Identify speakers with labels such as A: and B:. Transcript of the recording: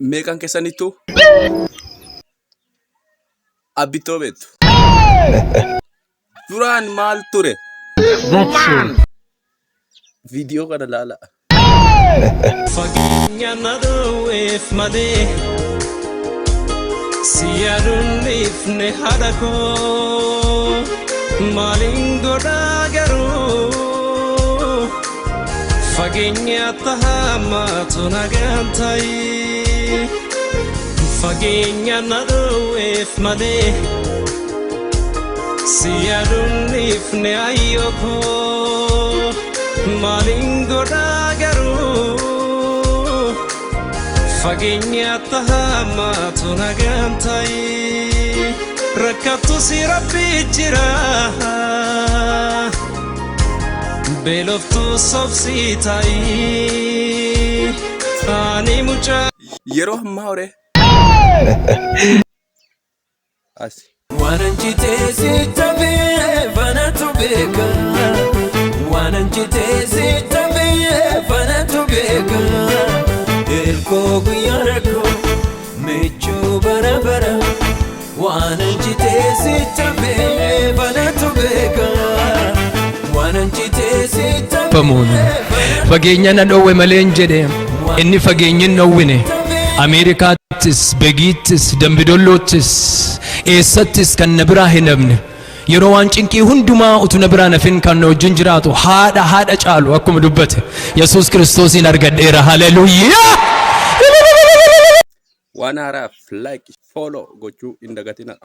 A: Meeqan keessanittu abbittoo beektu. Duraan maal ture? Viidiyoo kana laala.
B: Fageenya na dhoowweef malee si yaaduun dhiifne haadha koo maaliin godhaa garuu fageenya tahaamaatu nagaan ta'i fageenya na dhoowweef malee si yaaduun dhiifne ayyoo koo maaliin godhaa garuu fageenya tahaamaatu nagaan ta'i rakkattu si rabbi jira beeloftu sobsii ta'i ani mucaa
A: Yeroo ammaa horee Asi.
B: Waanan citee sitti hafee fanatu beeka. Waanan citee sitti hafee fanatu beeka. Erkoo guyyaa rakkoo michuu bara bara. Waanan citee sitti hafee fanatu beeka. Waanan citee sitti
C: famuun fageenya na dhoowwe malee hin jedhe inni fageenyi hin dhoowwine Ameerikaattis Begiittis Dambidolloottis eessattis kan na biraa hin hafne yeroo waan cinqii hundumaa utuu na biraa nafin kan na wajjin jiraatu haadha haadha caalu akkuma dubbate Yesuus Kiristoosiin argadheera haleluuyaa.
A: Waan haaraaf like, follow gochuu hin dagatinaa.